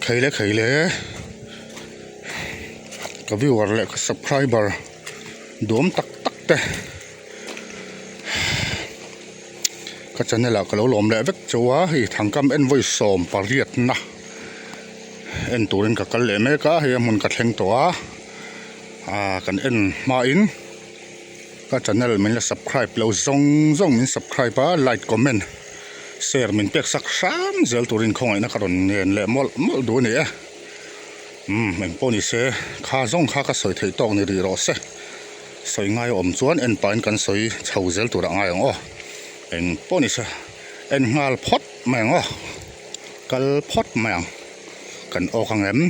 Khaile khaile ka viewer leh ka subscriber duam tak tak te ka channel ah ka lo lawm leh vek chauh a hei thangkam en vawi sawm pariat na en turin ka kal leh mek a hei a hmun ka thleng tawh a ah kan en hma in ka channel min la subscribe lo zawng zawng min subscribe a like comment share min pek sak hram zel turin khawngaihna ka rawn ngen leh mawlh mawlh duh a ni e umm engpawh ni se kha zawng kha ka sawi theih tawk ni rih rawh se sawi ngai a awm chuan en pahin kan sawi chho zel turah ngai ang aw engpawh ni se en nghal phawt mai ang aw kal phawt mai ang kan awk ang em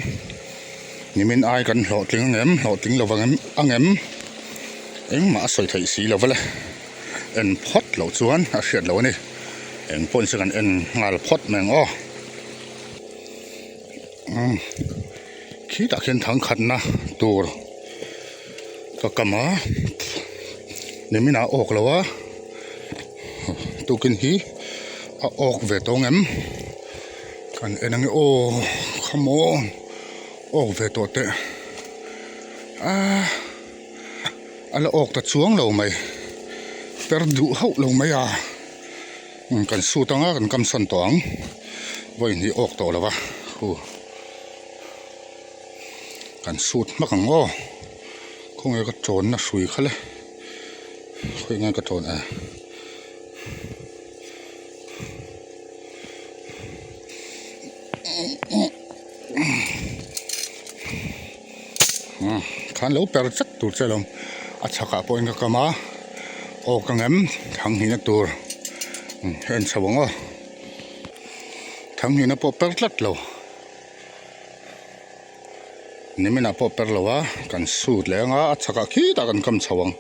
nimin ai kan hlawhtling ang em hlawhtling lo vang em ang em engmah a sawi theih si lo vale en phawt loh chuan a hriat loh a ni eng pawh nise kan en nghal phawt mai ang aw umm khitah khian thangkhatna tur ka kam a nimin ah a awk lo a tukin hi a awk ve tawh ang em kan en ange aw khamaw awk ve tawh teh aaa a la awk ta chuang lo mai per duh hauh lo mai a kan sut anga kan kam sawn tawh ang vawiin hi awk tawh lo va hu kan sut hmak ang aw khawnge ka tawnna hrui kha le khawiah nge ka tawn e. Khan lo per chat tur che lawm a chhakah pawhin ka kam a aw ka ngem thanghnihna tur en chho ang aw thanghnihna pawh per tlat lo niminah pawh per lo a kan sut leh ang a a chhakah khitah kan kam chho ang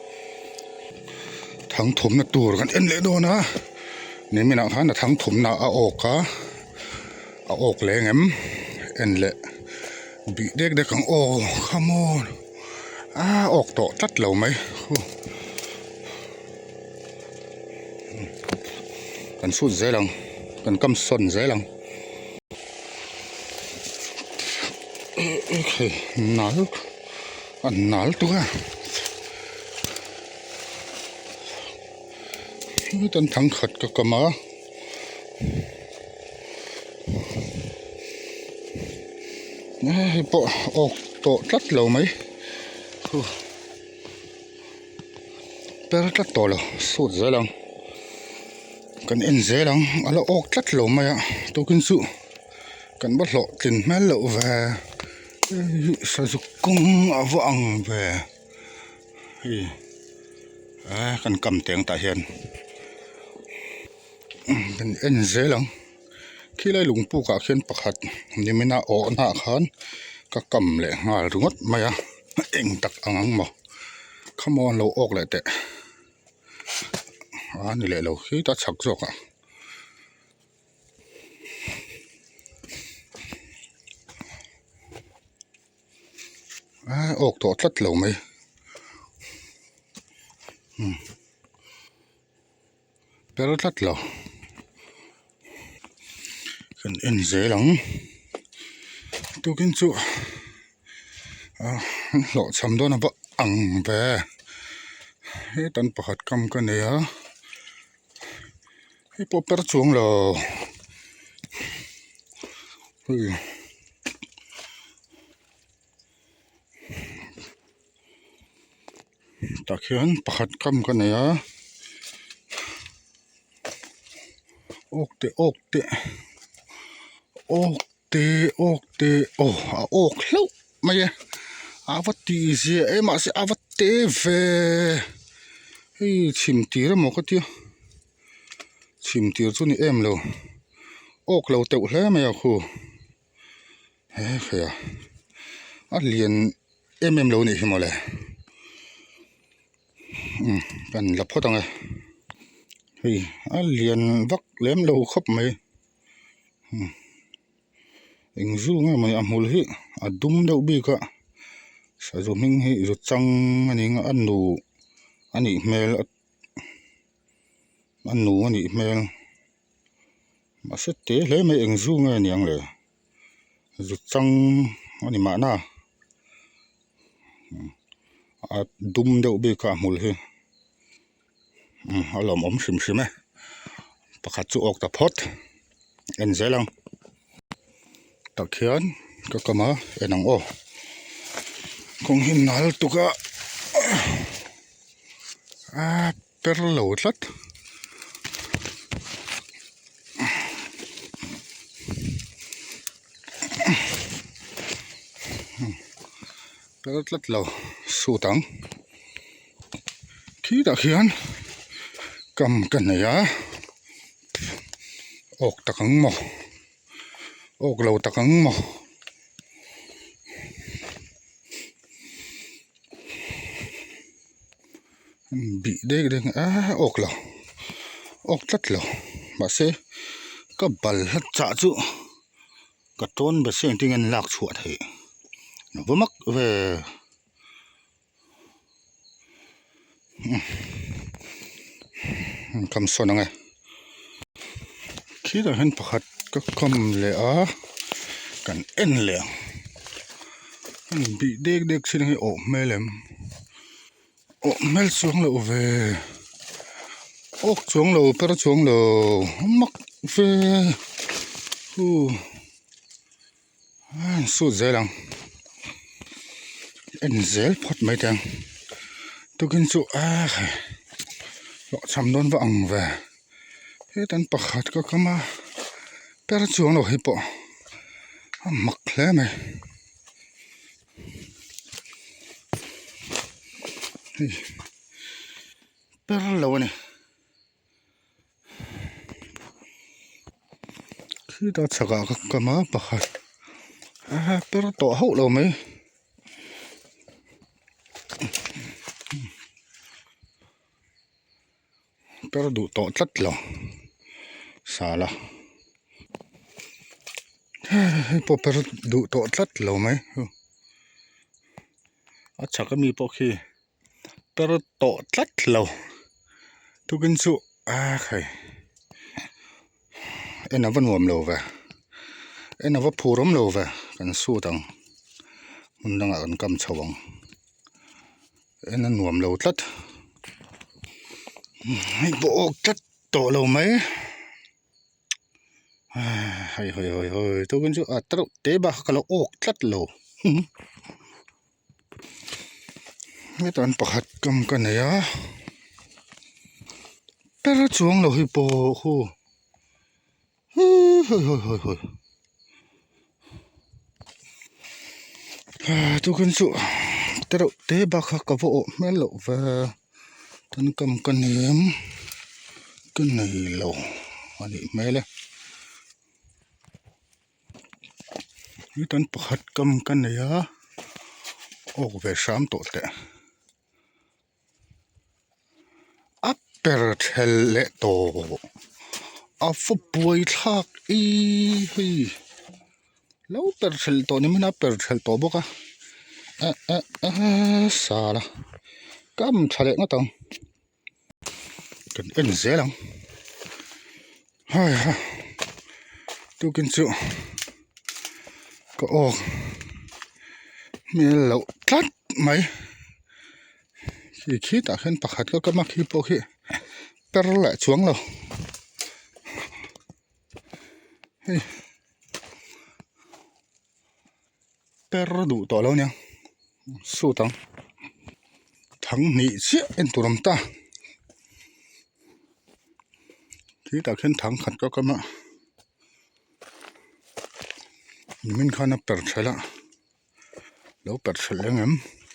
thangthumna tur kan en leh dawn a niminah khan a thangthumna a awk a a awk leh ang em en leh bih dek dek ang aw come on a awk tawh tlat lo mai hu kan sut zel ang kan kam sawn zel ang hei nal a nal tuk a hetan thangkhat ka kam a. Hei pawh awk tawh tlat lo mai hu per tlat tawh lo sut zel ang kan en zel ang a la awk tlat lo mai a tukin chu kan va hlawhtlin hmel loh ve sazuk kawng a va ang ve hei kan kam teng tah hian. Kan en zel ang khilai lungpuk ah khian pakhat nimina awhna ah khan ka kam leh nghal ringawt mai a eng tak ang ang maw khamaw an lo awk leh teh a ni leh lo khita chhak zawk ah. A awk tawh tlat lo mai umm. Per tlat lo kan en zel ang tukin chu ah hlawhchham dawn a va ang ve hetan pakhat kam ka nei a hei pawh per chuang lo hei. Tah khian pakhat kam ka nei a awk te awk te awk te awk te aw a awk hlauh mai a a va tih ziah em mahse a va te ve hei chhim tir emaw ka tia chhim tir chu ni em lo awk lo teuh hle mai a khu. He hria a lian em em lo nih hi mawle umm kan la phawt ang e hei a lian vak lem lo khawp mai umm eng zu nge mawni a hmul hi a dum deuh bik a sazu hming hi zu chang a ni ang a nu a nih hmel a nu a nih hmel. Mahse te hle mai eng zu nge niang le? Zu chang a ni mahna a dum deuh bik a hmul hi a lawmawm hrim hrim e pakhat chu awk ta phawt en zel ang tak hian ka kam a en ang aw kawng hi nal tuk a a per lo tlat. Per tlat lo sut ang khitah khian kam ka nei a awk tak ang maw awk lo tak ang maw. Bih dek dek a awk lo awk tlat lo mahse ka bal hlat chah chu ka tawn be se engtin nge an lak chhuah theih va mak ve kam sawn ang e khitah hian pakhat ka kam leh a kan en leh ang bih dek dek chin hi awh hmel em. Awh hmel chuang loh ve awk chuang lo per chuang lo mak ve hu a sut zel ang en zel phawt mai teh ang tukin chu a khai hlawhchham dawn va ang ve hetan pakhat ka kam a per chuang lo hi pawh a mak hle mai. Hei per lo a ni khitah chhakah ka kam a pakhat a per tawh hauh lo mai per duh tawh tlat lo sala hei pawh per duh tawh tlat lo mai a chhak ami pawh khi per tawh tlat lo tukin chu a khai en a va nuam lo ve en a va phur awm lo ve kan sut ang hmun dangah kan kam chho ang. En a nuam lo tlat hei pawh awk tlat tawh lo mai hei hawi hawi hawi tukin chu a tereuh te bak ka lo awk tlat lo hetan pakhat kam ka nei a per chuang lo hi pawh hu hawi hawi hawi hawi tukin chu tereuh te bak kha ka va awh hmel loh ve tan kam ka nem ka nei lo a nih hmel e hetan pakhat kam ka nei a awk ve hram tawh teh. A per thelh leh tawh a va buai thlak ih hei lo per thelh tawh ni main a per thelh tawh bawk a eh eh eh sala kam tha leh ngawt ang kan en zel ang hai ha tukin chu ka awk hmel loh tlat mai. Khi khitah khian pakhat ka kam a khi pawh khi per leh chuang lo hei per duh tawh lo nia sut ang thang hnih chiah en tur awm ta khitah khian thang khat ka kam a nimin khan a per thelh a. Lo per hrelh eng em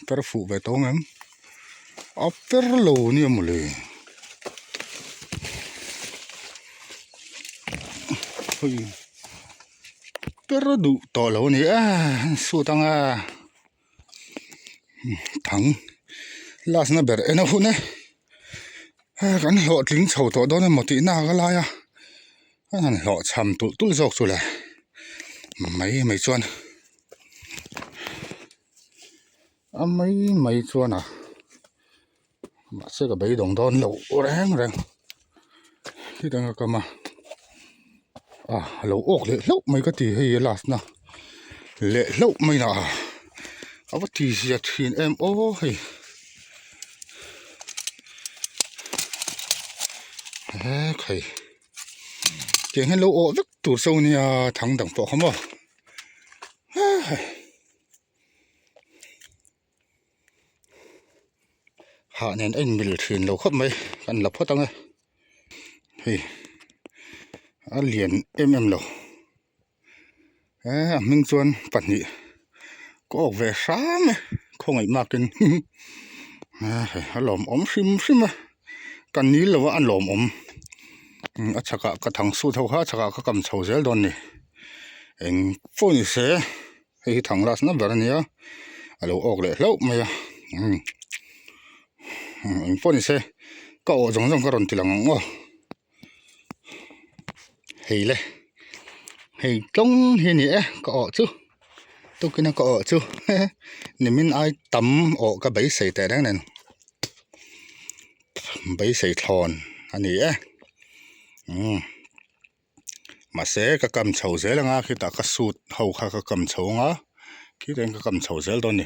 per fuh ve tawng em a per lo nia mawle hei per duh tawh lo a ni e sut anga thang last na ber en a hun e kan hlawhtling chho tawh dawn emaw tih nak a lai a a han hlawhchham tulh tulh zawk chu le mai mai chuan a mai mai chuan a mahse ka beidawng dawn loh reng reng khitang a kam a ah a lo awk leh hlauh mai ka ti hei a last na. Leh hlauh mai a a va ti zia thin em aw hei he khai tiang hian lo awh vek tur chu ania thang dang pawh kha maw hah nen a inmil thin lo khawp mai kan la phawt ang e hei a lian em em lo. He a hming chuan pahnih ka awk ve hram e khawngaih makin a lawmawm hrim hrim a ka nil lo a a lawmawm a chhakah ka thang sut ho kha a chhakah ka kam chho zel dawn a ni eng pawh ni se hei hi thang last na ber a nia a lo awk leh hlauh mai a eng pawh ni se ka awh zawng zawng ka rawn ti lang ang aw. Hei le hei tlawng hi a ni e ka awh chu tukin a ka awh chu nimin ai tam awh ka beisei teh reng nen beisei thlawn a ni e umm mahse ka kam chho zel anga khitah ka suit ho kha ka kam chho anga khitah hian ka kam chho zel dawn a ni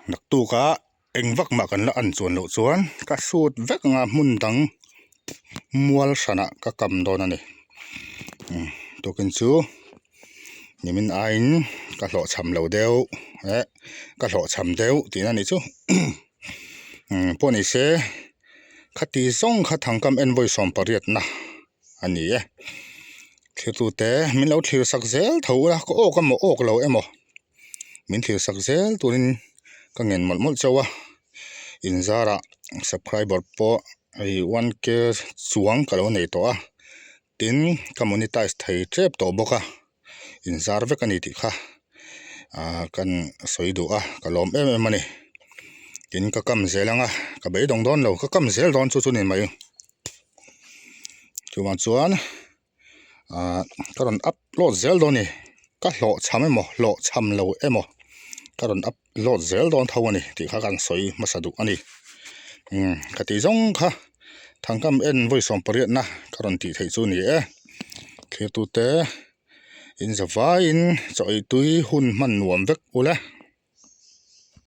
naktuk ah. Eng vak mah kan la an chuan loh chuan ka sut vek anga hmun dang mual hranah ka kam dawn a ni tukin chu nimin aiin ka hlawhchham lo deuh eh ka hlawhchham deuh tihna a nih chu pawh ni se khati zawng kha thangkam en vawi 80 na a ni e thirtute min lo thlir sak zel tho ula ka awk emaw awk lo emaw. Min thlir sak zel turin ka ngen mawlh mawlh chauh a inzarah subscriber pawh hei one k chuang ka lo nei tawh a tin ka monetize thei tep tawh bawk a inzar vek a ni tih kha ah kan sawi duh a ka lawm em em a ni tin ka kam zel ang a ka beidawng dawn lo ka kam zel dawn chu chu ni mai chuvang chuan. Ahh ka rawn upload zel dawn a ni ka hlawhchham emaw hlawhchham lo emaw ka rawn upload zel dawn tho a ni tih kha kan sawi hmasa duh a ni umm ka tih zawng kha thangkam en vawi 80 na ka rawn tih theih chu a ni e thirtute in zavaiin chaw ei tui hun hman nuam vek ula.